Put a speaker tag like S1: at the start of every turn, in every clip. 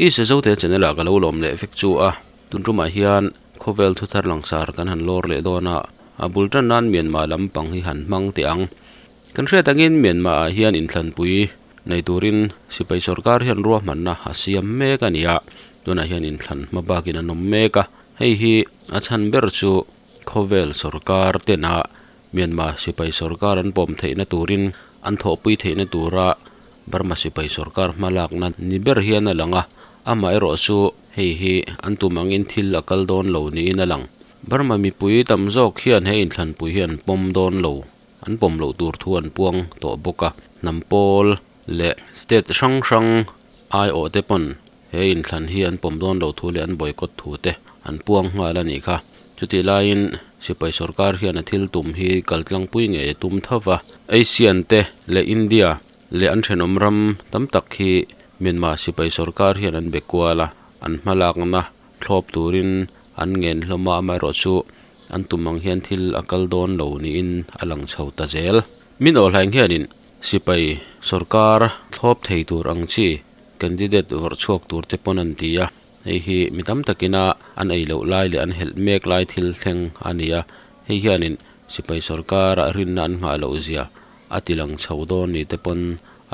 S1: I Sezote channel ah ka lo lawm leh vek chu a, tun tumah hian khawvel thu thar langsar kan han lawr leh dawn a, a bul tan nan Myanmar lampang hi han hmang teh ang. Kan hriat angin Myanmar ah hian inthlanpui nei turin sipai sorkar hian ruahmanna a siam mek a ni a, tunah hian inthlan hma bakin an awm mek a, hei hi a chhan ber chu khawvel sorkar tena Myanmar sipai sorkar an pawm theihna turin an thawhpui theihna tura Burma sipai sorkar hmalakna ni ber hian a lang a, amaherawh chu hei hi an tum angin thil a kal dawn lo niin a lang. Burma mipui tam zawk hian he inthlanpui hi an pawm dawn lo, an pawm loh tur thu an puang tawh bawk a, hnam pawl leh state hrang hrang aiawh te pawn he inthlan hi an pawm dawn loh thu leh an boycott thu te an puang nghal a nih kha. Chutih laiin sipai sorkar hian a thil tum hi kaltlangpui ngei a tum tho va. Asian te leh India leh an thenawm ram tam tak hi Myanmar sipai sorkar hian an be kual a, an hmalakna thlawp turin an ngen hlawm a, amaherawhchu an tum ang hian thil a kal dawn lo niin a lang chho ta zel. Min awhlaing hianin sipai sorkar thlawp thei tur ang chi Candidate vawrh chhuak tur te pawn an ti a, hei hi mi tam takina an ei loh lai leh an helh mek lai thil thleng a ni a, hei hianin sipai sorkara rinna an nghah loh zia a ti lang chho dawn ni te pawn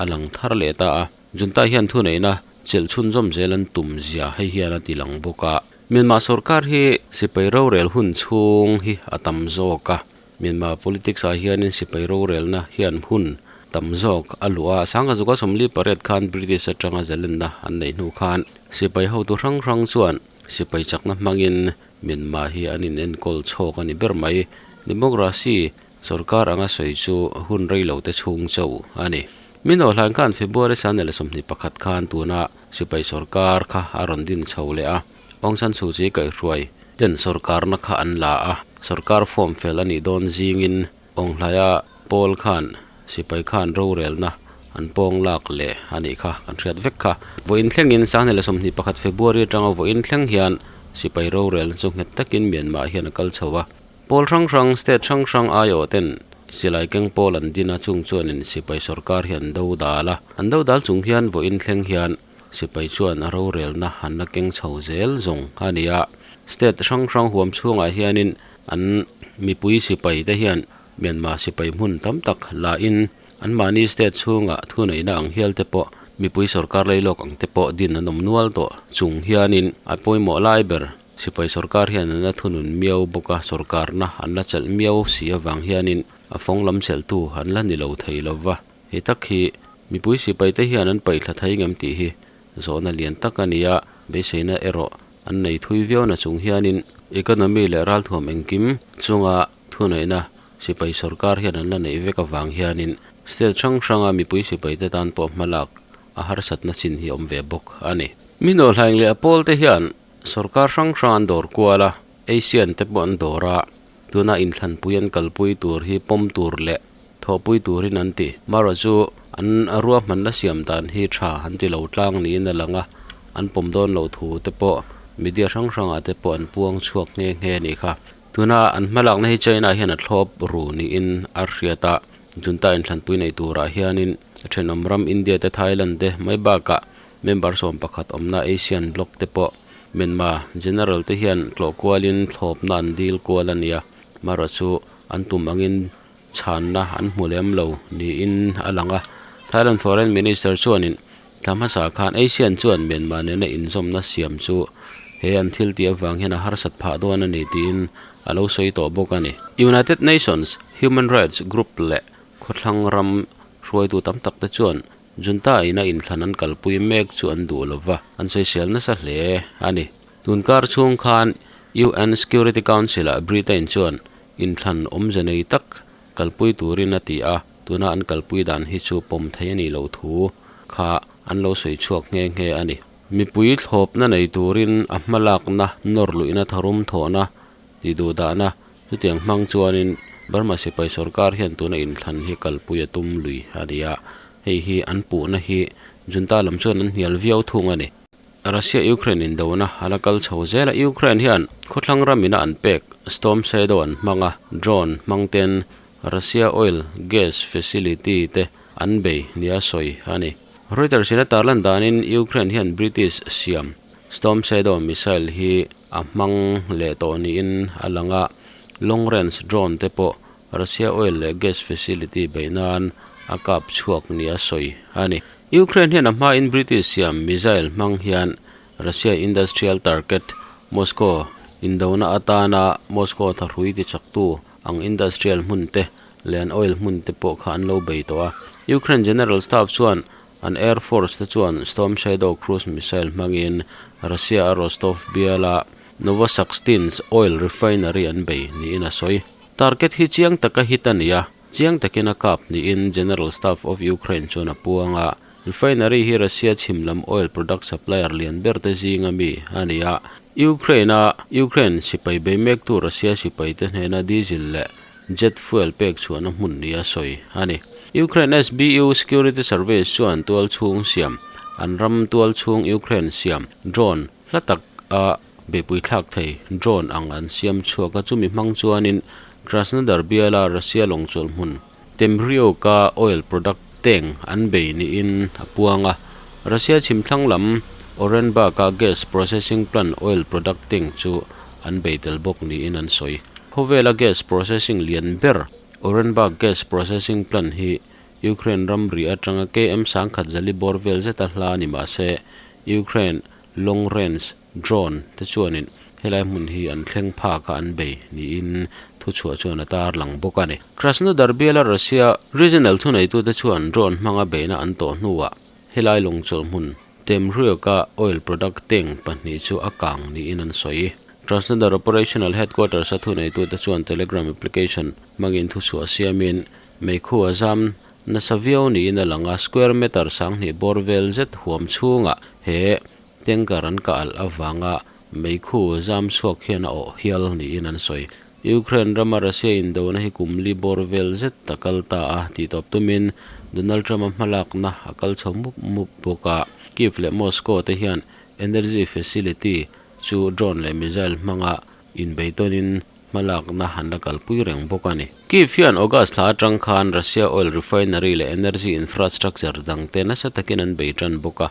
S1: a lang thar leh ta a, Junta hian thuneihna chelh chhunzawm zel an tum zia hei hian a ti lang bawk a. Myanmar sorkar hi sipai rorel hun chhung hi a tam zawk a, Myanmar politics ah hianin sipai rorelna hian hun tam zawk a luh a, Sangha zuka 48 khan British atanga zalenna an neih hnu khan sipai hotu hrang hrang chuan sipai chakna hmangin Myanmar hi an inenkawl chhawk a ni ber mai. Democracy sorkar anga sawi chu hun rei lo te chhung chauh a ni. Min awh hlan khan February 21 khan tuna sipai sorkar kha a rawn din chho leh a, Aung San Suu Kyi kaihhruai ten sorkarna kha an la a, sorkar form fel a nih dawn zingin Awnghlaia pawl khan sipai khan rorelna an pawng lak leh a nih kha kan hriat vek kha. Vawiin thlengin 2021 February atanga vawiin thleng hian sipai rorelna chu nghet takin Myanmar hian a kal chho a. Pawl hrang hrang, state hrang hrang aiawh ten silai keng pawl an din a, chung chuanin sipai sorkar hi an do dal a. An do dal chung hian vawiin thleng hian Sipai chuan a rorelna an la keng chho zel zawng a ni a, state hrang hrang huam chhungah hianin an mipui sipai te hian Myanmar sipai hmun tam tak la in anmahni state chhungah thuneihna ang hial te pawh mipui sorkar leilawk ang te pawh din an awm nual tawh chung hianin a pawimawh lai ber sipai sorkar hian an la thunun miau bawk a, sorkarna an la chelh miau si avang hianin a fawng lam chelhtu an la ni lo thei lova. Hei tak hi mipui sipai te hian an paih thla thei ngem tih hi zawhna lian tak a ni a, beiseina erawh an nei thui viau na chung hianin economy leh ralthuam engkim chunga thuneihna sipai sorkar hian an la neih vek avang hianin state hrang hranga mipui sipai te tan pawh hmalak a harsatna chin hi a awm ve bawk a ni. Mi nawlhaing leh a pawl te hian sorkar hrang hrang an dawr kual a, Asian te pawh an dawr a, tuna inthlanpui an kalpui tur hi pawm tur leh thawhpui turin an ti. Marawh chu an ruahmanna siam dan hi tha an ti lo tlang niin a lang a, an pawm dawn loh thu te pawh media hrang hrangah te pawh an puang chhuak nghe nghe a nih kha. Tuna an hmalakna hi China hian a thlawp ru niin a hriat a, Junta inthlanpui nei turah hianin thenawm ram India te Thailand te mai bakah member 11 awmna Asian bloc te pawh Myanmar General te hian tlawh kualin thlawpna an dil kual a nia, marawh chu an tum angin chhanna an hmu lem lo niin a lang a. Thailand Foreign Minister chuanin thla hmasa khan Asian chuan Myanmar nena inzawmna siam chu he an thil tih avang hian a harsat phah dawn a ni tiin a lo sawi tawh bawk a ni. United Nations Human Rights Group leh khawthlang ram hruaitu tam tak te chuan Junta ina inthlan an kalpui mek chu an duh lova, an sawisel nasa hle a ni. Tunkar chhung khan UN Security Council-ah Britain chuan inthlan awmze nei tak kalpui turin a ti a, tuna an kalpui dan hi chu pawm thei a nih loh thu kha an lo sawi chhuak nghe nghe a ni. Mipui thlawpna nei turin a hmalakna nawr luihna tharum thawhna tih duh dahna chutiang hmang chuanin Burma sipai sorkar hian tuna inthlan hi kalpui a tum lui a ni a, hei hi an puhna hi Junta lam chuan an hnial viau thung a ni. Russia Ukraine indona a la kal chho zel a, Ukraine hian khawthlang ram ina an pek Storm Shadow an hmang a, drone hmang ten Russia oil, gas facility te an bei nia sawi a ni. Reuters in a tarlan danin Ukraine hian British siam Storm Shadow missile hi a hmang leh tawh niin a lang a, long range drone te pawh Russia oil leh gas facility beih nan a kap chhuak nia sawi a ni. Ukraine hian a hmain British siam missile hmang hian Russia industrial target Moscow indona atana Moscow thahrui tichaktu ang industrial hmun te leh an oil hmun te pawh kha an lo bei tawh a. Ukraine General Staff chuan an Air Force te chuan Storm Shadow cruise missile hmangin Russia a Rostov biala Novosakhtinsk oil refinery an bei niin a sawi. Target hi chiang taka hit a ni a, chiang takin a kap niin General Staff of Ukraine chuan a puang a. Refinery hi Russia chhim lam oil product supplier lian ber te zinga mi a ni a. Ukraine a Ukraine sipai bei mektu Russia sipai te hnena diesel leh jet fuel pek chhuahna hmun nia sawi a ni. Ukraine SBU Security Service chuan tual chhung siam an ram tual chhung Ukraine siam drone hla tak a beihpui thlak thei drone ang an siam chhuak a, chumi hmang chuanin Krasnodar biala Russia lawngchawlh hmun Temryuk-a oil product tank an bei niin a puang a. Russia chhimthlang lam Orenburg-a gas processing plant oil product tank chu an bei tel bawk niin an sawi. Khawvela gas processing lian ber Orenburg gas processing plant hi Ukraine ramri atanga km sangkhat zali bawr vel zeta hla ni mah se Ukraine long range Drone te chuanin helai hmun hi an thleng phak a an bei niin thuchhuah chuan a tarlang bawk a ni. Krasnodar biala Russia regional thuneitute chuan drone hmanga beihna an tawh hnuah helai lawngchawlh hmun Temryuk-a oil product tank pahnih chu a kang niin an sawi. Krasnodar operational headquarters-a thuneitute chuan Telegram application hmangin thuchhuah siamin meikhu a zam nasa viau niin a lang a, square meter sanghnih bawr vel zet huam chhungah he Tanker an kah alh avanga meikhu zam chhuak hian a awh hial niin an sawi. Ukraine rama Russia indona hi kum li bawr vel zet a kal ta a tih tawp tumin Donald Trump-a hmalakna a kal chho mup mup bawk a. Kyiv leh Moscow te hian energy facility chu drone leh missile hmanga inbeitawnin hmalakna an la kalpui reng bawk a ni. Kyiv hian August thla atang khan Russia oil refinery leh energy infrastructure dangte nasa takin an bei tan bawk a,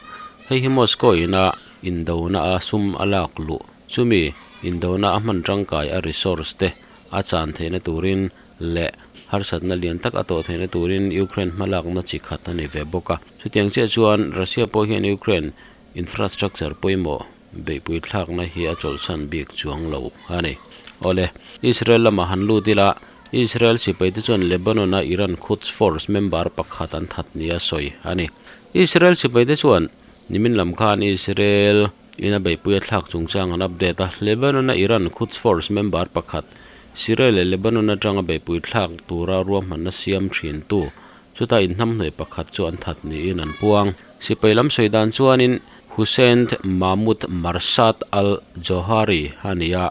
S1: hei hi Moscow ina indona a sum a lak luh chumi indona a hman tangkai a resource te a chan theihna turin leh harsatna lian tak a tawh theihna turin Ukraine hmalakna chi khat a ni ve bawk a. Chutiang chiah chuan Russia pawh hian Ukraine infrastructure pawimawh beihpui thlakna hi a chawlhsan bik chuang lo a ni. Awle, Israel lamah han lut ila, Israel sipaite chuan Lebanon-a Iran Quds Force member pakhat an that nia sawi a ni. Israel sipaite chuan nimin lam khan Israel in a beihpui a thlak chungchang an update a, Lebanon-a Iran Quds Force member pakhat Syria leh Lebanon atanga beihpui thlak tura ruahmanna siam thintu Chutah inhnamhnawih pakhat chu an that niin an puang. Sipai lam sawi dan chuanin Hussein Mahmoud Marsad al-Johari a ni a,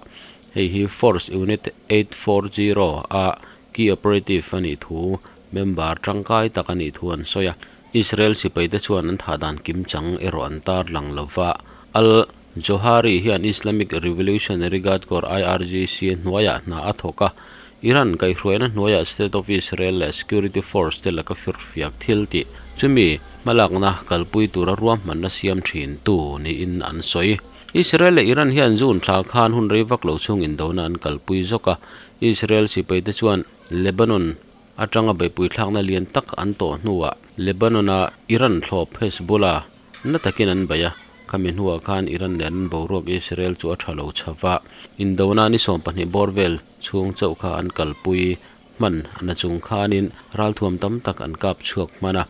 S1: hei hi Force Unit 840 a key operative a nih thu, member tangkai tak a nih thu an sawi a. Israel sipaite chuan an thah dan kimchang erawh an tarlang lo va. Al-Johari hian Islamic Revolutionary Guard Corps, IRGC, hnuaiah hna a thawk a, Iran kaihhruaina hnuaiah State of Israel leh security force te laka firfiak thil tih chumi hmalakna kalpui tura ruahmanna siam thin tu niin an sawi. Israel leh Iran hian June thla khan hun rei vak lo chhung indona an kalpui zawk a, Israel sipaite chuan Lebanon atanga beihpui thlakna lian tak an tawh hnuah Lebanon-a Iran thlawp Hezbollah na takin an bei a, khami hnuah khan Iran leh an boruak Israel chu a tha lo chho va, indona ni 20 bawr vel chhung chauh kha an kalpui hman na chung khanin ralthuam tam tak an kap chhuak hman a,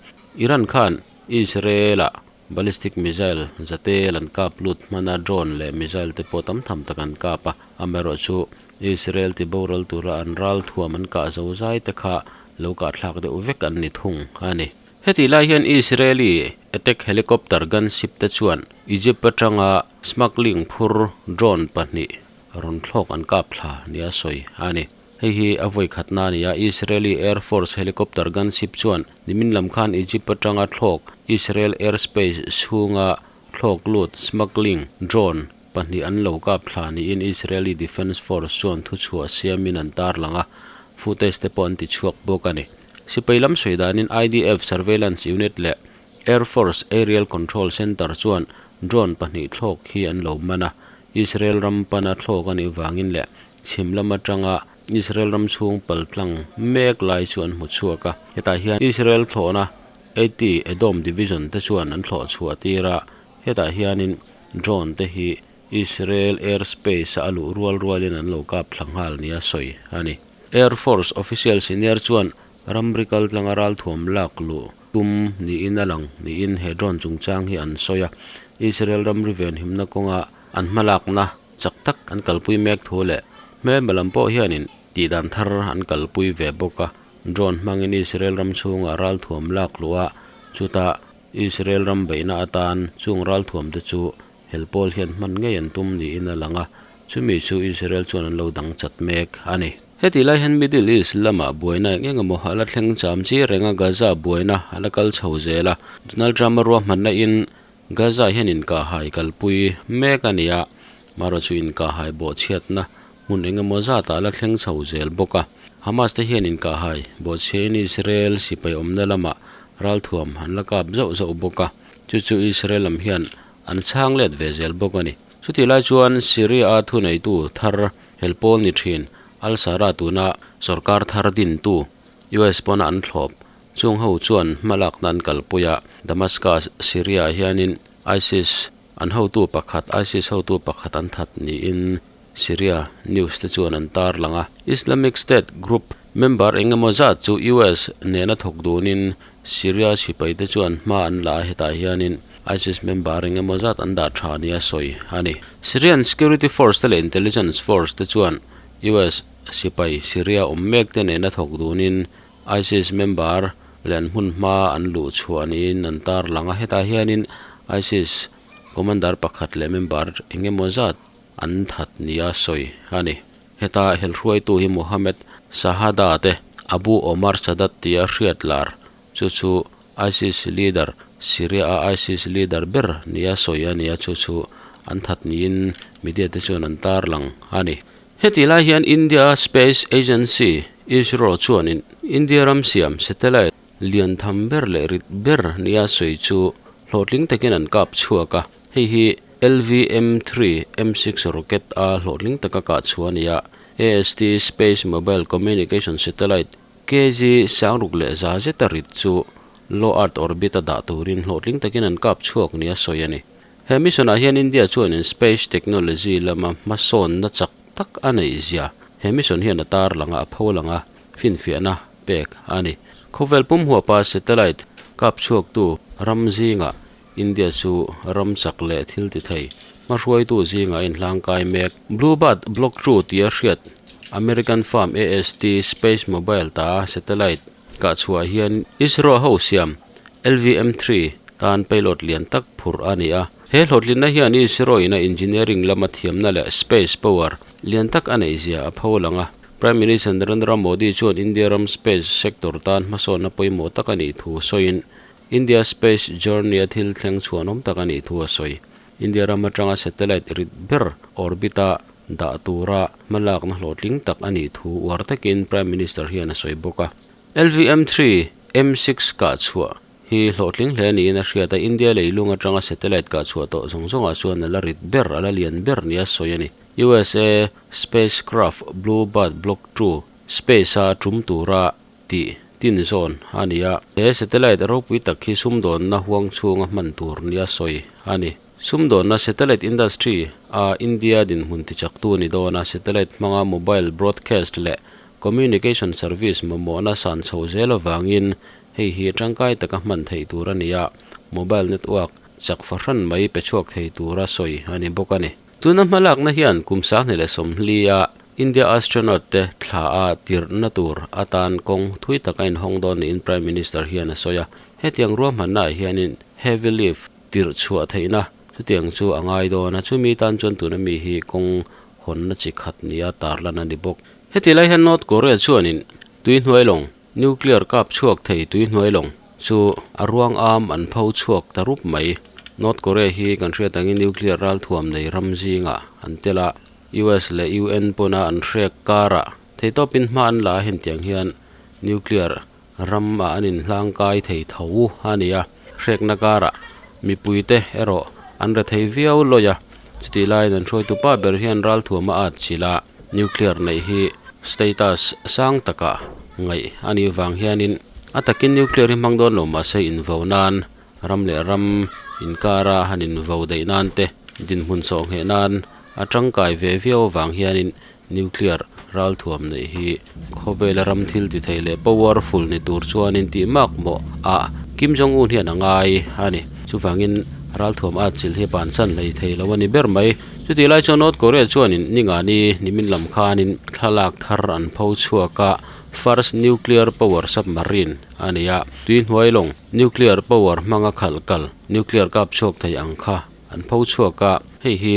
S1: Iran khan Israel-ah ballistic missile zatel an kap lut hman a, drone leh missile te pawh tam tham tak an kap a, amaherawhchu Israel ti boral tura an ralthuam an kah zo zai te kha lo kahthlak deuh vek an ni thung a ni. Hetih lai hian Israeli attack helicopter gunship te chuan Egypt atanga smuggling phur drone pahnih rawn thlawk an kap thla nia sawi a ni. Hei hi a vawi khatna a ni a, Israeli Air Force helicopter gunship chuan nimin lam khan Egypt atanga thlawk Israel airspace chhunga thlawk lut smuggling drone pahnih an lo kap thla niin Israeli Defence Force chuan thuchhuah siamin an tarlang a, footage te pawh an ti chhuak bawk a ni. Sipai lam sawi danin IDF Surveillance Unit leh Air Force Aerial Control Center chuan drone pahnih thlawk hi an lo man a, Israel ram pana thlawk a nih vangin leh chhim lam atanga Israel ram chhung pal tlang mek lai chu an hmu chhuak a. Hetah hian Israel thlawhna 80 Edom Division te chuan an thlawh chhuah tir a, hetah hianin drone te hi Israel airspace a a luh rual rualin an lo kap thla nghal nia sawi a ni. Air Force official senior chuan ramri kal tlanga ralthuam lak luh tum niin a lang niin he drone chungchang hi an sawi a. Israel ramri venhimna kawnga an hmalakna chak tak an kalpui mek thu leh hmelma lam pawh hianin tihdan thar an kalpui ve bawk a. Drone hmangin Israel ram chhungah ralthuam lak luh a, chutah Israel ram beihna atan chung ralthuam te chu Hel pawl hian hman ngei an tum niin a lang a, chumi chu Israel chuan an lo dang chat mek a ni. Hetih lai hian Middle East lamah buaina eng eng emaw a la thleng cham chi reng a, Gaza buaina a la kal chho zel a. Donald Trump-a ruahmanna in Gaza hian inkahhai kalpui mek a ni a, marawh chu inkahhai bawhchhiatna hmun eng emaw zatah a la thleng chho zel bawk a. Hamas te hian inkahhai bawhchhiain Israel sipai awmna lamah ralthuam an la kap zauh zauh bawk a, chu chu Israel lam hian an chhang let ve zel bawk a ni. Chutih lai chuan Syria-a thuneitu thar helpawl ni thin Al-Sara tuna sorkar thar dintu US pawna an thlawp chung ho chuan hmalakna an kalpui a, Damascus, Syria-ah hianin ISIS an hotu pakhat ISIS hotu pakhat an that niin Syria news te chuan an tarlang a. Islamic State group member eng emaw zat chu US nena thawk dunin Syria sipai te chuan hma an la a, hetah hianin ISIS member eng emaw zat an dah tha nia sawi a ni. Syrian security force te leh intelligence force te chuan US sipai Syria awm mek te nena thawk dunin ISIS member leh an hmun hma an luh chhuah niin an tarlang a, hetah hianin ISIS commander pakhat leh member eng emaw zat an that nia sawi a ni. Heta helhruaitu hi Mohammed Shahada te Abu Omar Sadat tia hriat lar chu chu ISIS leader Syria-a ISIS leader ber nia sawi a ni a, chu chu an that niin media te chuan an tarlang a ni. Hetih lai hian India Space Agency, ISRO, chuanin India ram siam satellite lian tham ber leh rit ber nia sawi chu hlawhtling takin an kap chhuak a, hei hi LVM-3 M6 rocket a hlawhtling taka kah chhuah a ni a, AST Space Mobile Communication Satellite kg sangruk leh za zeta rit chu Low Earth Orbit a dah turin hlawhtling takin an kap chhuak nia sawi a ni. He mission ah hian India chuanin space technology lama hmasawnna chak tak a neih zia he mission hian a tarlang a, a pho lang a, finfiahna pek a ni. Khawvel pum huapa satellite kap chhuaktu ram zingah India chu ram chak leh thil ti thei hmahruaitu zingah a inhlangkai mek. Bluebird Block 2 tia hriat American firm AST Space Mobile ta satellite kah chhuah hian ISRO ho siam LVM-3 tan payload lian tak phurh a ni a. He hlawhtlinna hian ISRO in a engineering lama thiamna leh space power lian tak a neih zia a pho lang a. Prime Minister Narendra Modi chuan India ram space sector tan hmasawnna pawimawh tak a nih thu sawiin India Space Journey a thil thleng chhuanawm tak a nih thu a sawi. India ram atanga satellite rit ber orbit-a dah tura hmalakna hlawhtling tak a nih thu uar takin Prime Minister hian a sawi bawk a. LVM-3 M6 kah chhuah hi hlawhtling hle niin a hriat a, India leilung atanga satellite kah chhuah tawh zawng zawngah chuan a la rit ber, a la lian ber nia sawi a ni. USA spacecraft Bluebird Block 2 space-a tum tura tih tin zawn a ni a. He satellite ropui tak hi sumdawnna huang chhunga hman tur nia sawi a ni. Sumdawnna satellite industry a India dinhmun tichaktu a ni dawn a, satellite hmanga mobile broadcast leh communication service mamawhna san chho zel avangin hei hi tangkai taka hman theih tur a ni a, mobile network chak fahran mai pe chhuak thei tura sawi a ni bawk a ni. Tuna hmalakna hian kum sanghnih leh sawmhlia India astronaut te thla a tirhna tur atan kawng thui tak a inhawng dawn niin Prime Minister hian a sawi a. Hetiang ruahmannaah hianin heavy lift tirh chhuah theihna chutiang chu a ngai dawn a, chumi tan chuan tuna mi hi kawng hawnna chi khat nia tarlan a ni bawk. Heti lai hian North Korea chuanin tuihnuai lawng, nuclear kap chhuak thei tuihnuai lawng chu a ruang am an pho chhuak ta rup mai. North Korea hi kan hriat angin nuclear ralthuam nei ram zingah an tel a, US leh UN pawna an hrek karah theitawpin hma an la a, hentiang hian nuclear ram ah an inhlangkai thei tho a ni a. Hrekna karah mipuite erawh an rethei viau lawi a, chutih laiin an hruaitu pa ber hian ralthuam a at chilh a, nuclear neih hi status sang takah ngaih a nih vang hianin a takin nuclear hi hmang dawn lo mahse invo nan ram leh ram inkara han invo daih nan te dinhmun sawh ngheh nan a tangkai ve viau avang hianin nuclear ralthuam neih hi khawvela ram thil ti thei leh powerful ni tur chuanin tih makmawh ah Kim Jong Un hian a ngai a ni. Chuvangin ralthuam at chilh hi bansan hlei thei lo a ni ber mai. Chutih lai chuan North Korea chuanin ningani nimin lam khanin thlalak thar an pho chhuak a, first nuclear power submarine a ni a, tui hnuai lawng nuclear power hmanga khalh kal nuclear kap chhuak thei ang kha an pho chhuak a, hei hi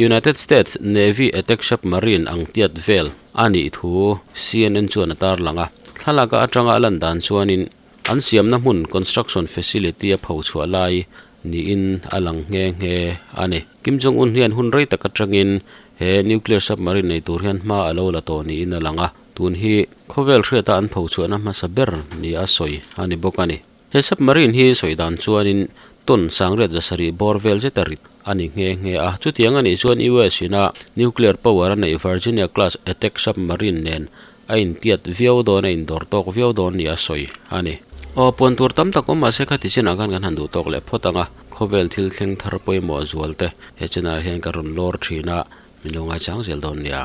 S1: United States Navy attack submarine ang tiat vel a nih thu CNN chuan a tarlang a. Thlalaka atanga a lan dan chuanin an siamna hmun construction facility a pho chhuah lai niin a lang nghe nghe a ni. Kim Jong Un hian hun rei tak atangin he nuclear submarine nei tur hian hma a lo la tawh niin a lang a, tun hi khawvel hriata an pho chhuahna hmasa ber nia sawi a ni bawk a ni. He submarine hi sawi dan chuanin ton sangriat zasarih bawr vel zeta rit a ni nghe nghe a. Chutiang a nih chuan US ina nuclear power a neih Virginia class attack submarine nen a intiat viau dawn a indawr tawk viau dawn nia sawi a ni. Aw puan tur tam tak awm mahse khati chinah khan kan han duh tawk leh phawt ang a, khawvel thil thleng thar pawimawh zual te he channel ah hian ka rawn lawr thin a, min lo ngaichang zel dawn nia.